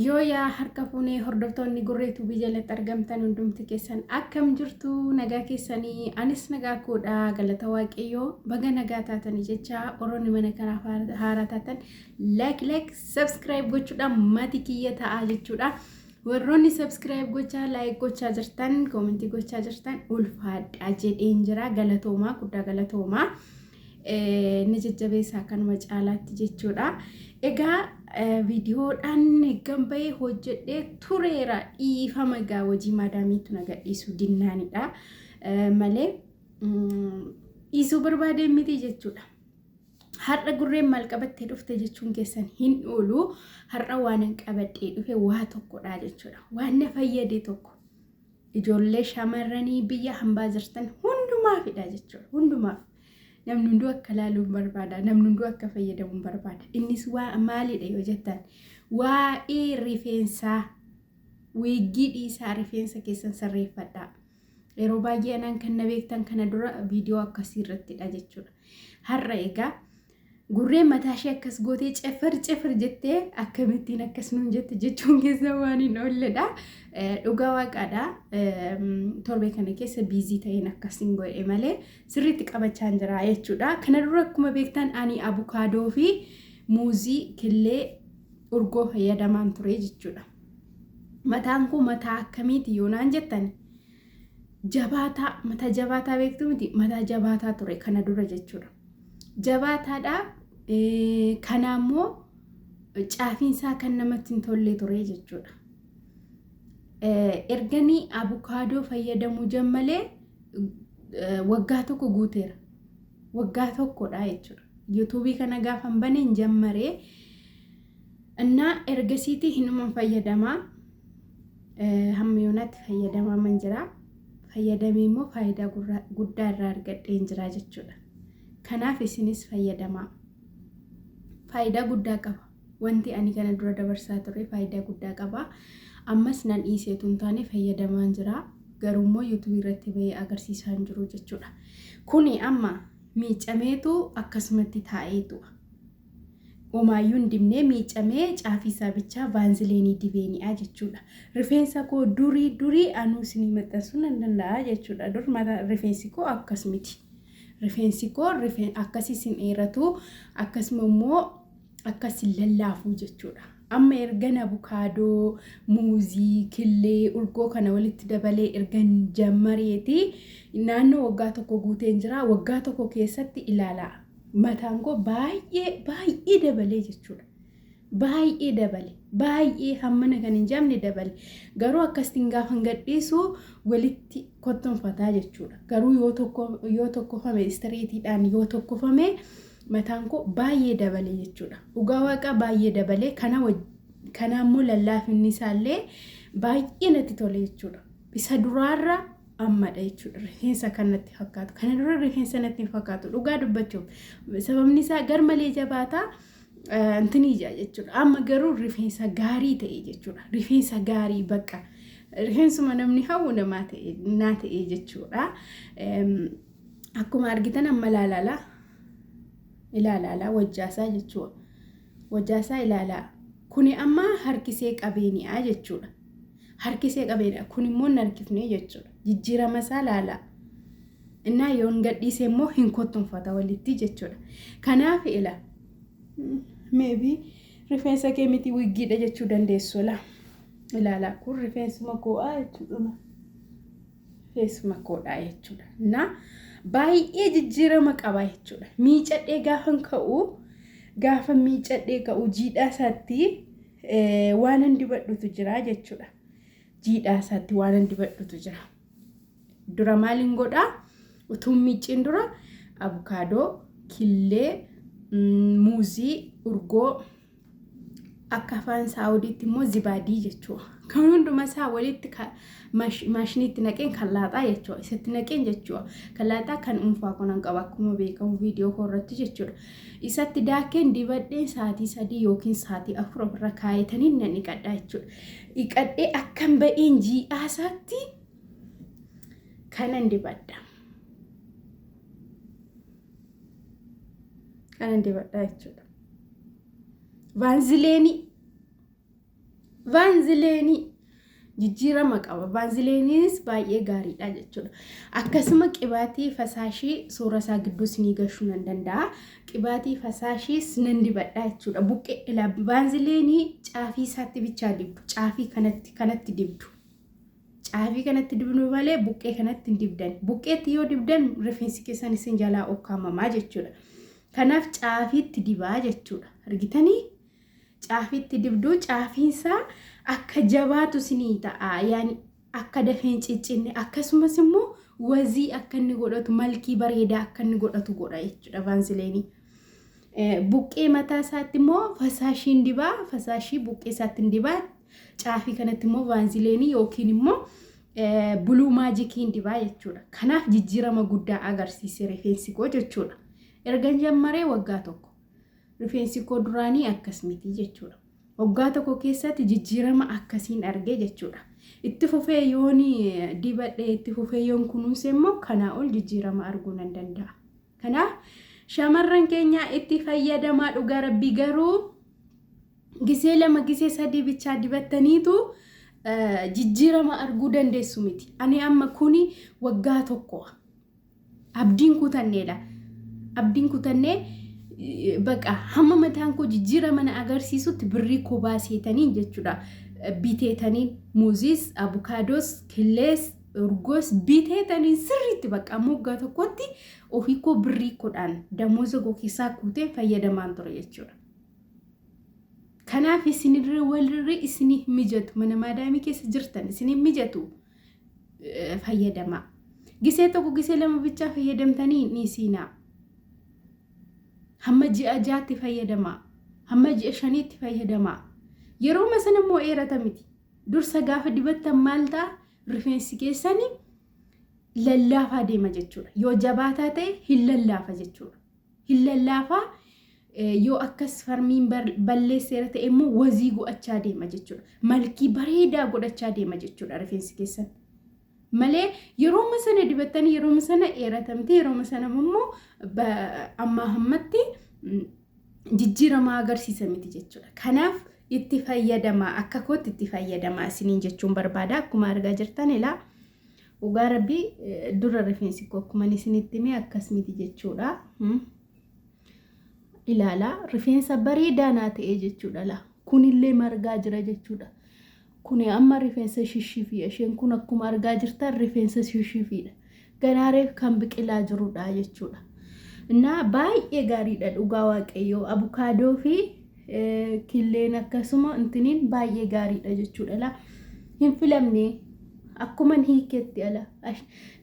Yoo yaa harka fuunee hordoftoonni Gurree Tuubii jalatti argamtan hundumti keessan akkam jirtu nagaa keessanii anis nagaa koodha galata waaqayyoo baga nagaa taatanii jecha warroonni mana kanaaf haaraa taatan like like subscribe gochuudhaan maatii kiyya ta'aa jechuudha. Warroonni subscribe gochaa like gochaa jirtan koomentii gochaa jirtan ulfaadhaa jedheen jira galatoomaa guddaa galatoomaa. Ni jajjabeessa akkanuma caalaatti jechuudha. Egaa viidiyoodhaan eeggan bahee hojjedhee tureera dhiifama egaa hojii maadaamiitu na gadhiisuu dinnaanidha malee dhiisuu barbaadee miti jechuudha. Har'a gurreen maal qabattee dhufte jechuun keessan hin oolu. Har'a waan hin qabadhee dhufe waa tokkodha jechuudha. Waan na fayyade tokko. Ijoollee shamarranii biyya hambaa jirtan hundumaafidha jechuudha. Hundumaaf. Namni hunduu akka ilaalu hin barbaada. Namni hunduu akka fayyadamu hin barbaada. Innis waa maalidha yoo jettan waa'ee rifeensaa wiiggii dhiisaa rifeensa keessan sirreeffadhaa. Yeroo baay'ee anaan kan na beektan kana dura viidiyoo akkasii irrattidha jechuudha. Har'a egaa Gurreen mataa ishee akkas gootee cefar cefar jettee akkamittiin akkas nuun jette jechuun keessa waan hin oolledha. Dhugaa waaqaadha. Torbee kana keessa biizii ta'een akkas hin godhe malee sirriitti qabachaa hin jira jechuudha. Kana dura akkuma beektan ani abukaadoo fi muuzii killee urgoo fayyadamaan ture jechuudha. Mataan koo mataa akkamiiti yoo naan jettan jabaataa mataa jabaataa beektu miti mataa jabaataa ture kana dura jechuudha. Jabaataadha. Kanaa immoo caafiinsaa kan namatti hin tolle ture jechuudha. Erganii abukaadoo fayyadamuu jammalee waggaa tokko guuteera. Waggaa tokkodha jechuudha. Yuutuubii kana gaafan baneen jammaree innaa ergasiitii hinuman fayyadamaa. Hamma yoonaatti fayyadamaa man jira. Fayyadamee immoo faayidaa guddaa irraa argadheen jira jechuudha. Kanaaf isinis fayyadamaa. Faayidaa guddaa qaba. Wanti ani kana dura dabarsaa ture faayidaa guddaa qaba. Ammas nan dhiiseetu hin taane fayyadamaan jira. Garuu immoo yuutuubii irratti bahee agarsiisaa hin jiru jechuudha. Kuni amma miicameetu akkasumatti taa'eetu. Homaayyuu hin dibnee miicamee caafii isaa bichaa vaanzileenii dibeeni'a jechuudha. Rifeensa koo durii durii anuu isinii maxxansuu nan danda'a jechuudha. Dur mata rifeensi koo akkas miti. Rifeensi koo akkasis hin dheeratu akkasuma immoo akkas hin lallaafuu jechuudha. Amma ergan abukaadoo, muuzii, killee, urgoo kana walitti dabalee ergan jammareeti naannoo waggaa tokko guuteen jira. Waggaa tokko keessatti ilaalaa. Mataan koo baay'ee baay'ee dabalee jechuudha. Baay'ee dabale. Baay'ee hammana kan hin jedhamne dabale. Garuu akkasitiin gaafan gadhiisu walitti kottonfataa jechuudha. Garuu yoo tokko yoo tokkofame istireetiidhaan yoo tokkofame mataan koo baay'ee dabale jechuudha. Dhugaa waaqaa baay'ee dabale. Kana kana immoo lallaafinni isaallee baay'ee natti tole jechuudha. Isa duraarra ammadha jechuudha. Rifeensa kan natti fakkaatu. Kana dura rifeensa natti hin fakkaatu. Dhugaa dubbachuuf. Sababni isaa gar malee jabaataa intinii ija jechuudha. Amma garuu rifeensa gaarii ta'e jechuudha. Rifeensa gaarii bakka. Rifeensuma namni hawwu namaa ta'e naa ta'e jechuudha. Akkuma argitan amma ilaalaa ilaalaa wajjaasaa jechuudha. Wajjaasaa ilaalaa. Kuni amma harkisee qabeeni'a jechuudha. Harkisee qabeedha. Kun immoo hin harkifne jechuudha. Jijjiirama isaa laalaa. Innaa yoon gadhiise immoo hin kottonfata walitti jechuudha. Kanaaf ila maybe rifeensa kee miti wiggiidha jechuu dandeessu ila. Ilaalaa kun rifeensuma koo'aa jechuudha. Rifeensuma koodhaa jechuudha. Innaa baay'ee jijjiirama qaba jechuudha. Miicadhee gaafan ka'u gaafa miicadhee ka'u jiidhaa isaatti waanan dibadhutu jira jechuudha. Jiidhaa isaatti waanan dibadhutu jira. Dura maaliin godhaa? Utuun miicciin dura abukaadoo, killee, muuzii, urgoo akka afaan saawudiitti immoo zibaadii jechuudha. Kan hunduma isaa walitti maashiniitti naqeen kan laaxaa jechuudha. Isatti naqeen jechuudha. Kan laaxaa kan dhuunfaa kunan qaba akkuma beekamu viidiyoo koo irratti jechuudha. Isatti daakeen dibadheen sa'aatii 3 yookiin sa'aatii 4 ofirra kaayetaniin nan dhiqadha jechuudha. Dhiqadhee akkan ba'een jiidhaa isaatti kanan dibadha. Kanan dibadha jechuudha. Vaanzileenii. Vaanzileenii jijjiirama qaba. Vaanzileeniinis baay'ee gaariidha jechuudha. Akkasuma qibaatii fasaashii suura isaa gidduu isinii gashuu nan danda'a. Qibaatii fasaashiis nan dibadha jechuudha. Buqqee ilaa vaanzileenii caafii isaatti bichaa dibdu. Caafii kanatti kanatti dibdu. Caafii kanatti dibdu malee buqqee kanatti hin dibdan. Buqqeetti yoo dibdan rifeensi keessan isin jalaa ukkaamamaa jechuudha. Kanaaf caafiitti dibaa jechuudha. Argitanii? Caafiitti dibduu caafiinsaa akka jabaatu isinii ta'a. Yaani akka dafee hin ciccinne akkasumas immoo wazii akka inni godhatu malkii bareedaa akka inni godhatu godha jechuudha vaanzileenii. Buqqee mataa isaatti immoo fasaashiin dibaa fasaashii buqqee isaatti hin dibaa caafii kanatti immoo vaanzileenii yookiin immoo buluu maajikiin dibaa jechuudha. Kanaaf jijjiirama guddaa agarsiise rifeensi koo jechuudha. Ergan jammaree waggaa tokko. Rifeensi koo duraanii akkas miti jechuudha. Waggaa tokko keessatti jijjiirama akkasiin argee jechuudha. Itti fufee yoon dibadhe itti fufee yoon kunuunse immoo kanaa ol jijjiirama arguu nan danda'a. Kanaaf shamarran keenya itti fayyadamaa dhugaa rabbii garuu gisee lama gisee sadii bichaa dibattaniitu jijjiirama arguu dandeessu miti. Ani amma kuni waggaa tokko. Abdiin kutanneedha. Abdiin kutannee baqa hamma mataan koo jijjiirama na agarsiisutti birrii koo baaseetaniin jechuudha. Biteetaniin muuziis, abukaadoos, killees, urgoos biteetaniin sirriitti bakka amma waggaa tokkotti ofii koo birrii koodhaan damooza koo keessaa kuuteen fayyadamaan ture jechuudha. Kanaaf isinirra walirra isiniif mijatu mana maadaamii keessa jirtan isiniif mijatu fayyadamaa. Gisee tokko gisee lama bichaa fayyadamtanii hin dhiisiinaa. Hamma ji'a jaatti fayyadamaa. Hamma ji'a shaniitti fayyadamaa. Yerooma sana immoo dheerata miti. Dursa gaafa dibattan maal ta'a? Rifeensi keessanii lallaafaa deema jechuudha. Yoo jabaataa ta'e hin lallaafa jechuudha. Hin lallaafaa yoo akkas farmiin balleesseera ta'e immoo wazii godhachaa deema jechuudha. Malkii bareedaa godhachaa deema jechuudha rifeensi keessan. Malee yerooma sana dibattanii yerooma sana dheeratamte yerooma sana immoo ammaa ammatti jijjiiramaa agarsiisa miti jechuudha. Kanaaf itti fayyadamaa akka kootti itti fayyadamaa isiniin jechuun barbaada. Akkuma argaa jirtan ilaa dhugaa rabbii dura rifeensi koo akkuma isinitti hime akkas miti jechuudha. Ilaalaa rifeensa bareedaa naa ta'e jechuudha laa. Kunillee margaa jira jechuudha. Kuni amma rifeensa shishifiidha. Isheen kun akkuma argaa jirtan rifeensa shishifiidha. Ganaa reef kan biqilaa jirudha jechuudha. Innaa baay'ee gaariidha dhugaa waaqayyoo. Abukaadoo fi killeen akkasuma intiniin baay'ee gaariidha jechuudha. Laa hin filamne akkuman hiiketti ala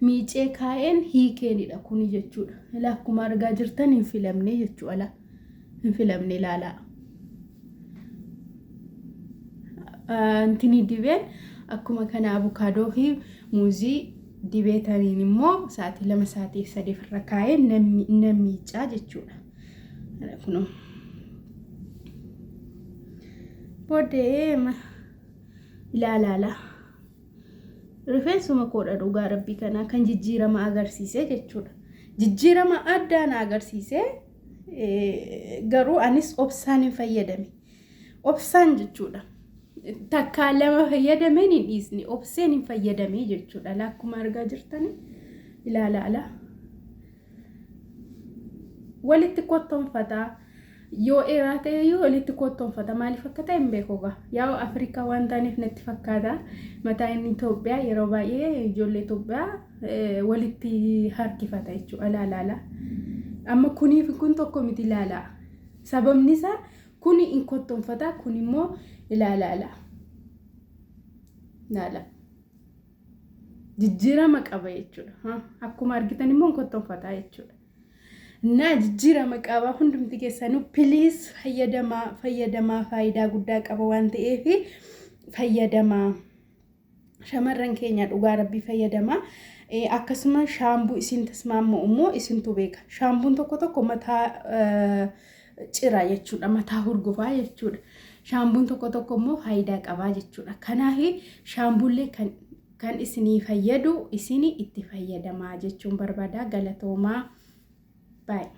miicee kaa'een hiikeenidha kuni jechuudha. Laa akkuma argaa jirtan hin filamne jechuudha. Laa hin filamne ilaalaa. Intinii dibeen akkuma kana abukaadoo fi muuzii dibeetaniin immoo sa'aatii lama sa'aatii sadiif irra kaa'ee nan miicaa jechuudha. Kunoo. Booddee ilaalaala. Rifeensuma koodha dhugaa rabbii kanaa kan jijjiirama agarsiise jechuudha. Jijjiirama addaa na agarsiise garuu anis obsaan hin fayyadame. Obsaan jechuudha. Takkaa lama fayyadameen hin dhiisne obseen hin fayyadame jechuudha. Akkuma argaa jirtan ilaalaala. Walitti kottoonfataa. Yoo dheeraa ta'e iyyuu walitti kottoonfata. Maaliif akka ta'e hin beeku egaa. Yaa'u Afrikaa waan taaneef natti fakkaata. Mataa inni Itoophiyaa yeroo baay'ee ijoollee Itoophiyaa walitti harkifata jechuudha. Ilaalaala. Amma kuniif kun tokko miti ilaalaa. Sababni isaa kuni hin kottoonfata kun immoo ilaalaala. Ilaala. Jijjiirama qaba jechuudha. Akkuma argitan immoo hin kottoonfata jechuudha. Naa jijjiirama qaba hundumti keessanuu piliis fayyadamaa fayyadamaa faayidaa guddaa qaba waan ta'eef fayyadamaa. Shamarran keenya dhugaa rabbii fayyadamaa. Akkasuma shaambuu isin tasmaammu immoo isintu beeka. Shaambuun tokko tokko mataa cira jechuudha. Mataa hurgufaa jechuudha. Shaambuun tokko tokko immoo faayidaa qabaa jechuudha. Kanaaf shaambuullee kan isinii fayyadu isin itti fayyadamaa jechuun barbaada. Galatoomaa. Baay'ee.